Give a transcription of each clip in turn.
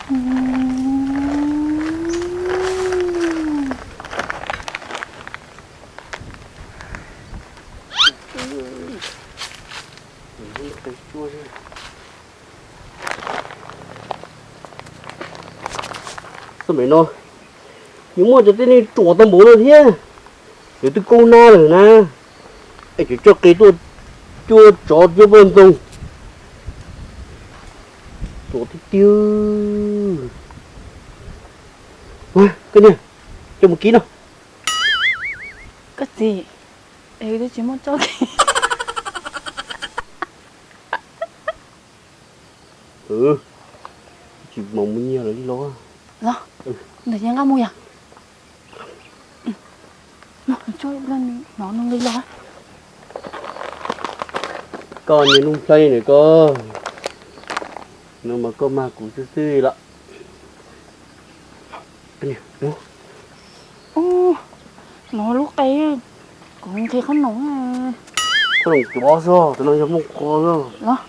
Xab maim no, nws muaj cov tib neeg ruam tau npaum no thiab. Cov twb kaub hnab lawm na, es cov coj qe tuaj cuab tsov cuab poj ntxoog, ruam tiag tiag. Koj niag, coj mus kib no. Koj txiv, es twb tsis muaj txoj kev. Tsis mam mus nyiag lawv li los. Los, ntawm ces nqa mus yom. Hnov nws nqis los. Koj niag Nuj Nplhaib ntawm koj, no mas koj mag kuv xwb xwb lawm. Hnov lub qe, kuv nqis qhob noom. Qhob noom cov xwb, cov no yog nplooj qos xwb. Los.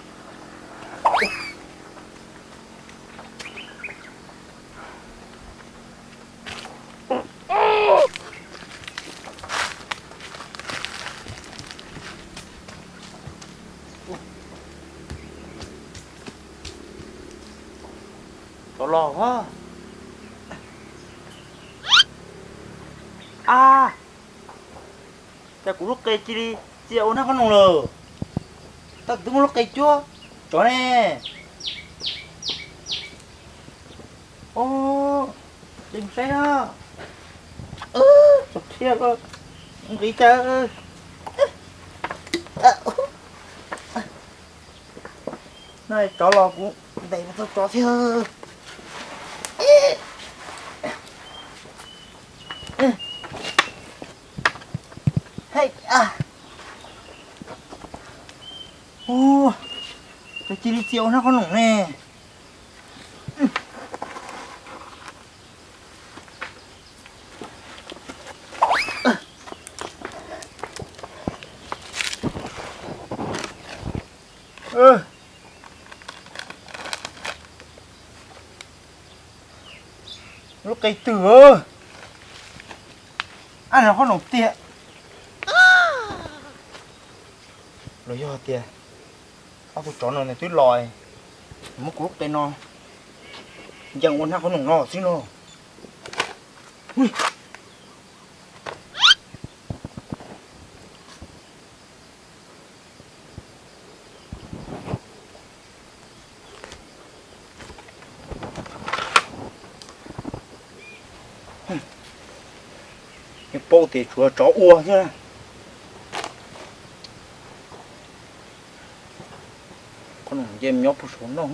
Tsov los. A, cas kuv lub qe cia li txia ua hnab qhob noom lawm. Tab kuv twb muab lub qe cuab tsov ne. Ub, cia mus saib na. Tsov thiab, nqis cas. No tsov los kuv ntes tau tsov thiab. Ub, cas cia li txia ua hnab qhob noom ne. Lub qe twg? Ab, no qhob noom tiag. Los yog tias ob tug tsov no nws twb los, muab kuv lub qe no nce ua hnab qhob noom no xwb no. Yeej paub tias tshuav tsov ua thiab. Qhob noom nce nyob puag saum no.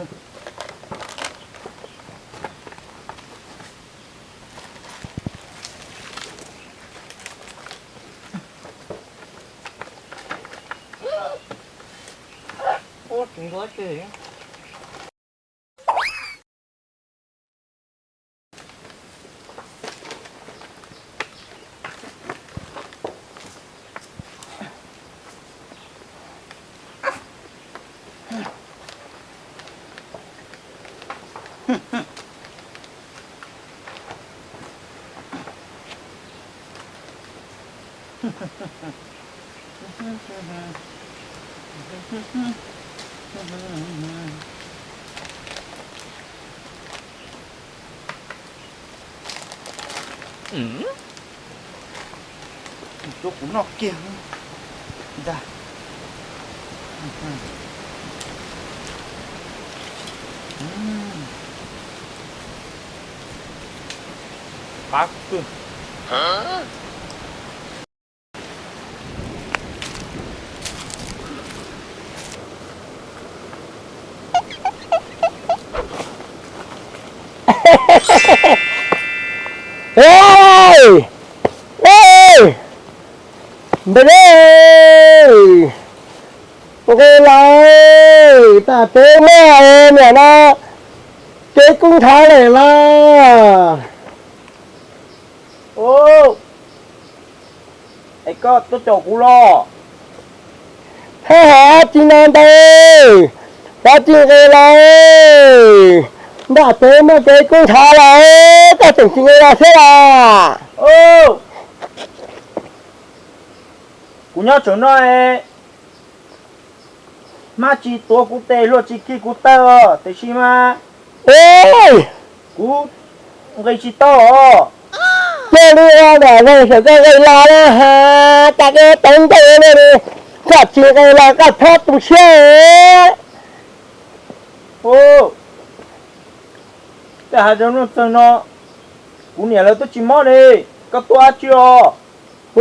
Tsuav kuv noj kiag ntag. Qab kawg. Ej, ej, npawg Dej, nqis los, tas teb maj niam no, kev kub nthav lawm los. Es koj tuaj caum kuv los? Thab ham dab tsi no ntag, dab tsi nqis los? Nram teb muaj kev kub ntxhov los koj tseem tsis nqis los thiab los? Kuv nyob tseem no, hmab tsis tuav kuv tes, hlua tsis khi kuv taw, tiam sis mas kuv nqis tsis tau os. Cia li ua ntawm no xyov koj nqis los na has, cas koj teev ntev li, koj tsis nqis los koj txhob tu siab. Tej hav zoov nuj txeeg no, kuv niam lawv twb tsis mob li, koj tuaj dab tsi os?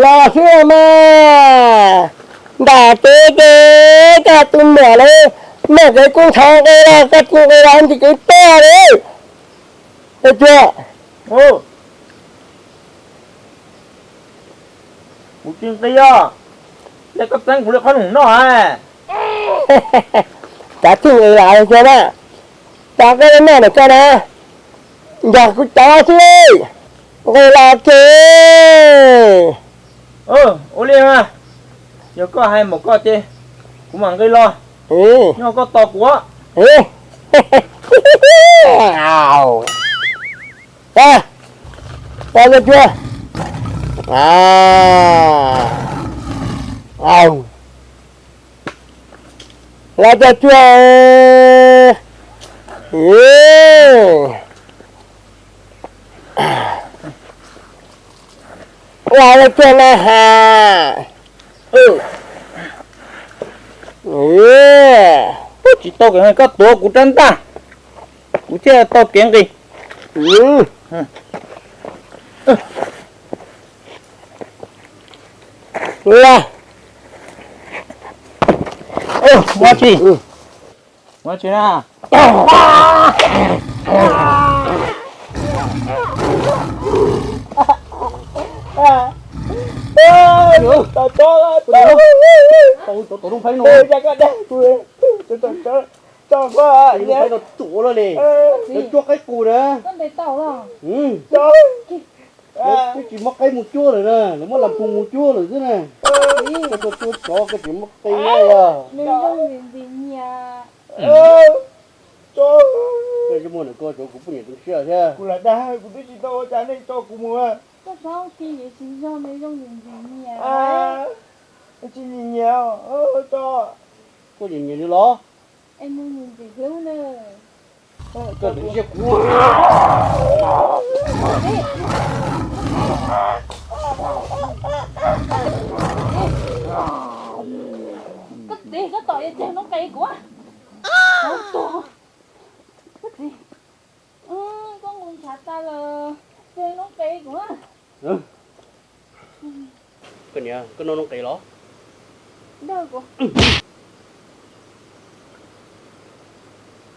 Los xwb mas, nram teb ces koj tus muam lawv muaj kev kub ntxhov nqis los koj tsis nqis los ntsis kev tuaj li. Cuag, kuv tsis nqis os, ces koj txeeb kuv li qhob noom noj. Kav tsij nqis los cuag na, cov koj noj ntawm koj na, nrog kuv cov xwb, nqis los ces. Ua li mas, yog koj hais mus koj ces kuv mam nqis los, nyob koj tos kuv. Tau, tau cuag. Los tau cuag. Los tau cuag na has. Tsis tau kev nqis, koj tuav kuv rab ntaj, kuv thiaj tau kev nqis. Los, ua tsi, ua tsi na. Tau, tau, tau, tau, tau, tau, tau, tsuav qaib qus na. Twb tsis muab qaib mus cuab lawm na, lawv muab las phoos mus cuab lawm xwb na. Koj tuaj cuab tsov koj tsis muab qe na yog. Koj yuav muaj nws koj cov kuv poj niam tus siab thiab. Kuv lam dag, kuv twb tsis tau ua cas nej tso kuv mus. Koj txhob ua ki, tsis zoo, nws zoo ntxim ntxim nyiam. Tsis ntxim nyiam, tso. Koj nyiam nyiam nws los? Es nws ntxim ntxim hlub na. Koj ntxim siab kuv. Koj txiv, koj tom yog cog noob qes kuv. Koj txiv, koj nqus ntshav tas lawm, cog noob qes kuv. Koj niam, koj noj noob qes los?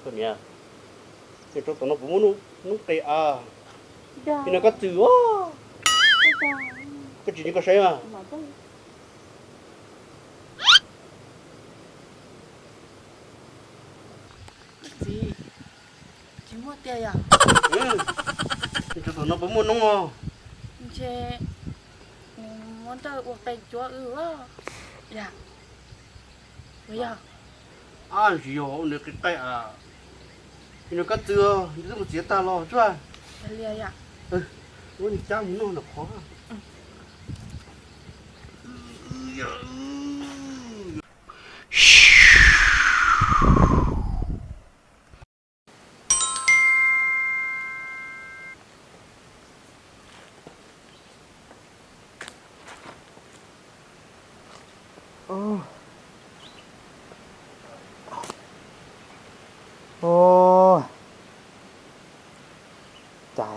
Koj niam, rau tom no puas muaj noob qes a? Peb noj kab txwm os. Koj tsis nyiam koj saib mas. Txiv, tsis muaj tiag yom? Rau tom no puas muaj noob os? Ntshe muab nrog ua qe cuab wb. Yog, yog. Ab, tsis yog ua nws qe qe a. Peb noj kab txwm, nws twb mus txiav tag los tsuag. Ua nws cab mus noj ntawm qhov. Ua cas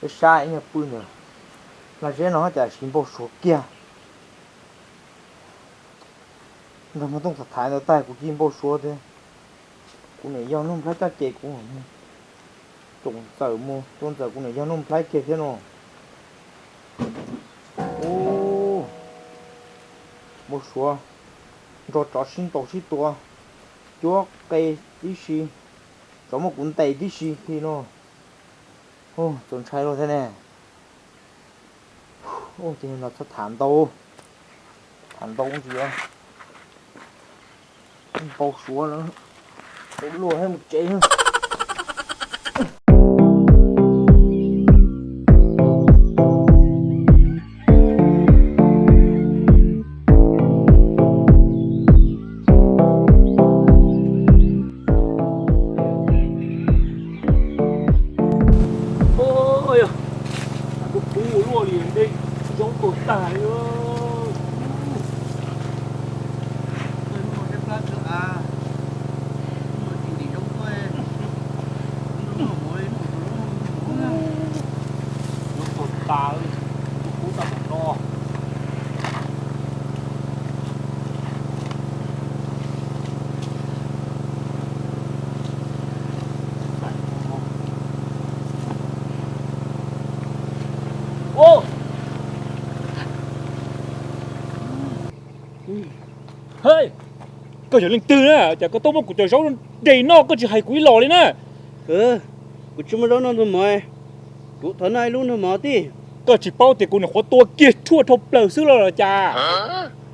ib sab ib nyuag pw ntawd, los zeb no cas siv npau suav kiag. Nrog Hmoob Tooj tham thaiv ntawd tag kuv cia npau suav tias kuv niam yog Nuj Nplhaib coj ces kuv tsoom ntxawm mus tua ntxawm kuv niam yog Nuj Nplhaib kiag thiab no. Ub, npau suav nrog tsov sib ntaus sib tua, cuab qe tib si, tsov muab kuv ntes tib si li no. Ub, txaus ntshai luaj thiab ne. Ub, ces no txhob tham ntau, tham ntau ntsis npau suav lawm, luag thiab mus tsev. Tas, tus kub tau mus no. Hej, koj yog leej twg na, cas koj tuaj muab kuv cov zaub de noj koj tsis hais kuv ib los li na? Kuv tsis muaj zaub noj ntuag mov, kuv thov noj ib lub ntuag mov tij. Koj tsis paub tias kuv niam qhuav tua kiag tshuaj dhau plaws xwb los los cas?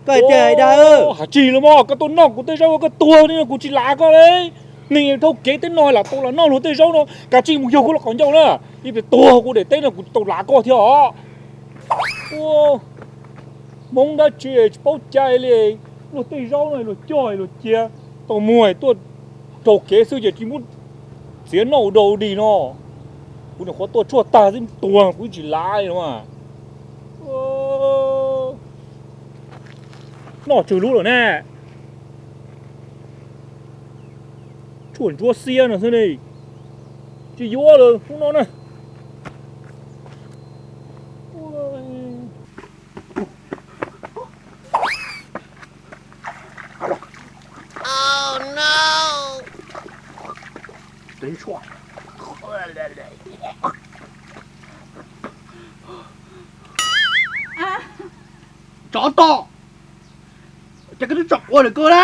Koj hais tias hais dag. Hais tsis los mas koj tuaj noj kuv tej zaub koj tuag li no kuv tsis lav koj li. Neeg dhau kev teb no lam tau los noj luag tej zaub no, kav tsij mus yug kuv los qhov ncauj na. Ib pliag tuag kuv daim teb no kuv tsis tau lav koj thiab os. Hmoob dab tsi tsis paub cai li, luag tej zaub no luag cog luag cia, tau muag tuaj dhau kev xwb ces tsis muab txiav noj ua dog ua dig no. Kuv niam qhuav tua tshuaj tag xwb tuag kuv tsis lav li no. Noj tsawg lub lawm ne? Tshuaj ntsuab xiab no xwb ne. Tsis yuav lawm hnub no na. Tsov tom, cas koj twb tsom quav lawm koj na?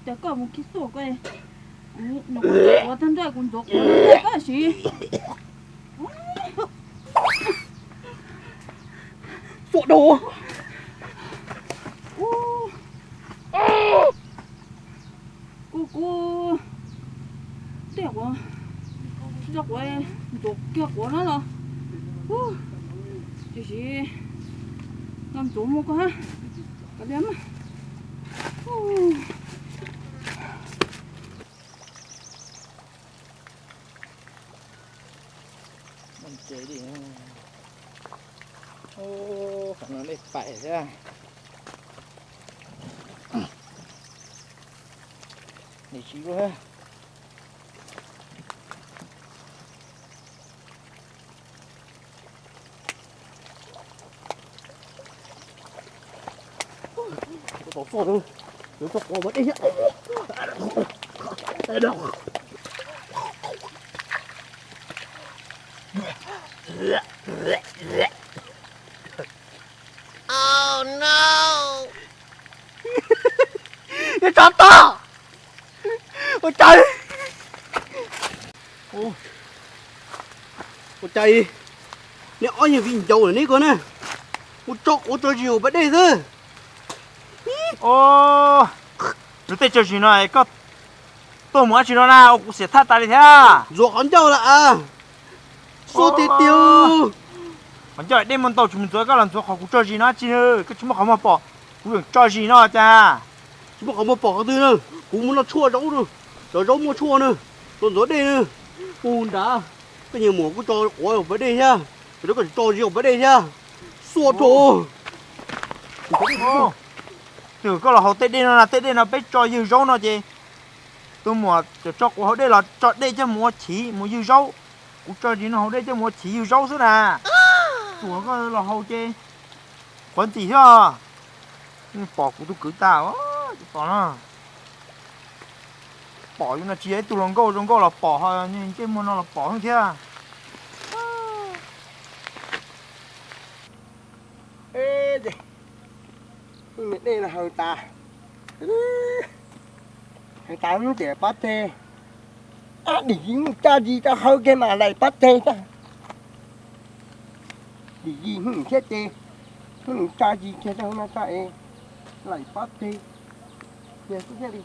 Cas koj mus khi xuaj koj, quav tag nrho kuv ntxuav quav tag nrho koj siv. Xuaj dau. Kuv, kuv tej quav, tsis tau quav, ntxuav kiag quav no los, tiam sis no ntxuav muag koj hab, kav liam mas. Qhov no dej paim thiab. Nws tsis luaj. Tau txoj, yuav txoj quav ua dej thiab. Tsov tom, ua cas, ua cas neb ob yawg viv ncaus lawm neb ko na, mus tso quav tso zis hauv pas dej xwb. Luag tej tso zis no koj tuaj mus dab tsi no na, ua kuv xiam thaj tas li thiab. Ntxuav qhov ncauj lawm as, xua tiag tiag. Qhov ncauj dej muaj ntau tsis mus ntxuav, koj los ntxuav qhov kuv tso zis no dab tsi, koj tsis muaj qhov muag pom kuv yeej tso zis no cas. Tsis muaj qhov muag pom qhov twg na, kuv mus noj tshuaj zaub na, cov zaub muaj tshuaj na, los ntxuav dej na. Ua nrad, koj nyias muam kuj tso quav hauv pas dej thiab, koj tsis tso zis hauv pas dej thiab, xua rau. Twb koj los haus tej dej no na, tej dej no peb tso ywg zaub no ces tus muam tso quav hauv dej los tso dej coj mus ua chiv mus ywg zaub. Kuv tso zis no hauv dej coj mus ua chiv ywg zaub xwb na. Tsuas koj los haus ces quav ntxim thiab. Pom kuv tus kwv tas, pom no, pom yus no tsis yog ib tug hluas nkauj zoo nkauj los pom, ntsej muag no los pom thiab. Dej no haus tas, haus tas lub tiam pab teg, dim zis tso zis rau hauv kiag mas laim pab teg tag. Dim zis thiab ces tso zis kiag rau hauv no tso es laim pab teg. Yog xwb thiaj li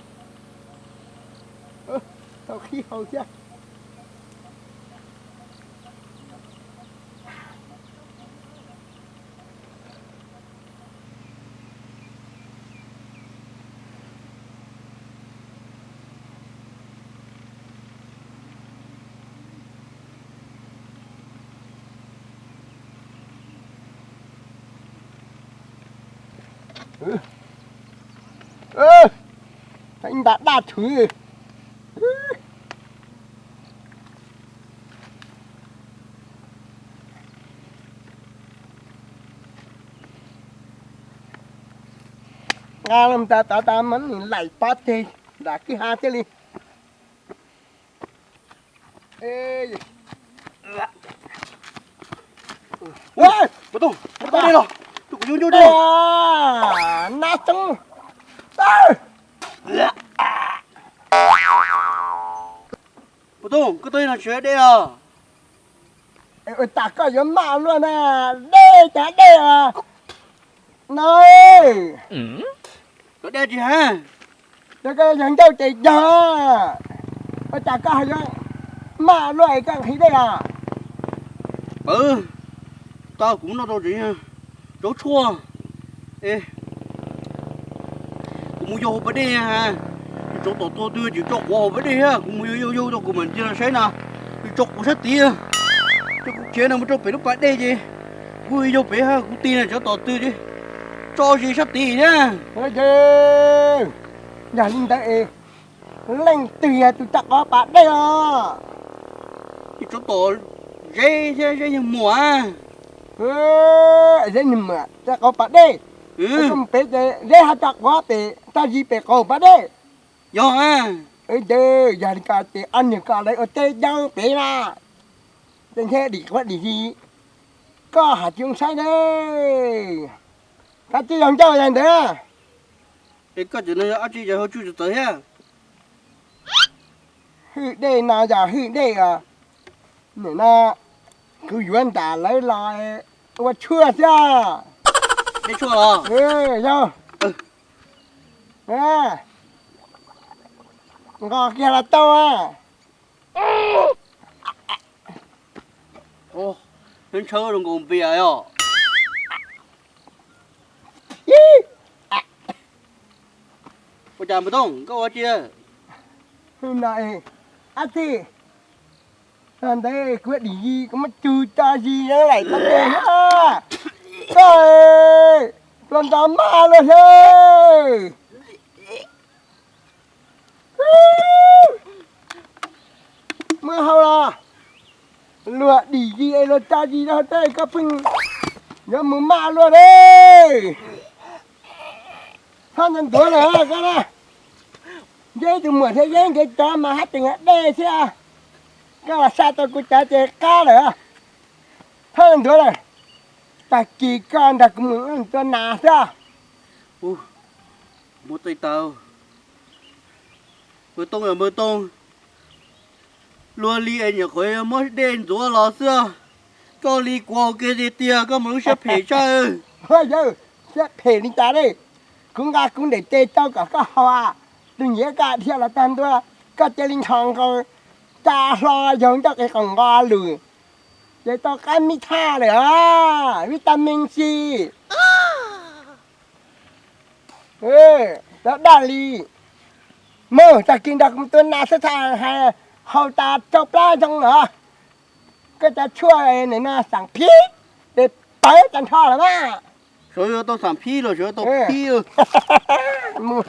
tau qhib hau thiab. Ib nta daj thwv. Qa los tas tav tas mas nws laim pov teg nram kwj ha thiaj li. Ua, Pov Tooj, koj tau dej los, kuv yuav ncuj dej. Nab xoob. Pov Tooj, koj tau dej no tsis dej los? Ua cas koj yuav maj luaj na, dej cas dej os. No, koj dej tsis hais, yog koj yog ncauj ces yog, ua cas koj yuav maj luaj es koj nqhis dej os? Pawg, tau kuv noj tau tsev zaub tshuaj, kuv mus yau hauv pas dej ha, tsov tom tuag twg tsis tso quav hauv pas dej thiab, kuv mus yau yau yau tau kuv mam ntsia los saib na, tsis tso quav sab tid, tso kuv khiav no mus rau pem lub pas dej ces kuv yau pem ha, kuv tig na tsov tom twg tso zis sab tid thiab. Yog li ntawd es leej twg yog tus tso quav pas dej os? Tsov tom Zeb thiab Zeb yawg muam. Zeb yawg muam tso quav pas dej, koj mus pem ces Zeb ho tso quav pem, tso zis pem qaum pas dej. Yog, yog li ko ces ob niag ko lawv ua teb nyob pem na, ces ntshe dim quav dim zis, koj hais tsis zoo saib ne. Koj tsis yog ncauj yog ntawd. Es koj cov no yog dab tsi ces hu tsuj txawv thiab? Hwj dej no yog hwj dej os. Nim no kuv yuav nram lawv los ua tshuaj xwb. Dej tshuaj los? Yog. Nqos kiag los tau. Ntshaw zoo nkaus npias os. Ua cas Npawg Tooj koj ua tsi? No, ab txi, ntawd kuv dim zis kuv muab tsug tso zis zoo laim pov dej thiab. Koj, tua nto maj luaj thiab. Muaj hau los, luag dim zis es luag tso zis rau hauv teb koj pheej yuav mus maj luaj ne. Txhob ntuav lawm koj na. Ntsib tus muam thiab yeeb nkev cov mas haj tseem dej thiab. Koj los xa tau kuv cov ces qab lawm. Txhob ntuav lawm. Tag kis koj nrog kuv mus tua nas xwb. Muab tej tau. Npawg Tooj yog Npawg Tooj, luag li es nyuam qhuav muab dej ntxuav los xwb. Koj li kuv hauv kev tiag tiag, koj mas lub siab phem tshaj. Yawg, siab phem li cas ne? Kuv nqa kuv ntaub tes rau kom koj haus, tus nyiam koj dhia los tag ntua, koj cia li nchos nkaus, tsa hlo yog ncauj qis qaum nqos lawm, ces tau qab mib thaj lawm os, vitamin C. Cov daj li, mus tag kis nrog kuv tua nas xwb, hais haus tas rau plab zoo lawm. Koj cov tshuaj no xam phib, ces pawv tag nrho lawm mas. Sawv yuav tau xam phib los sawv yuav tau phib. Mus.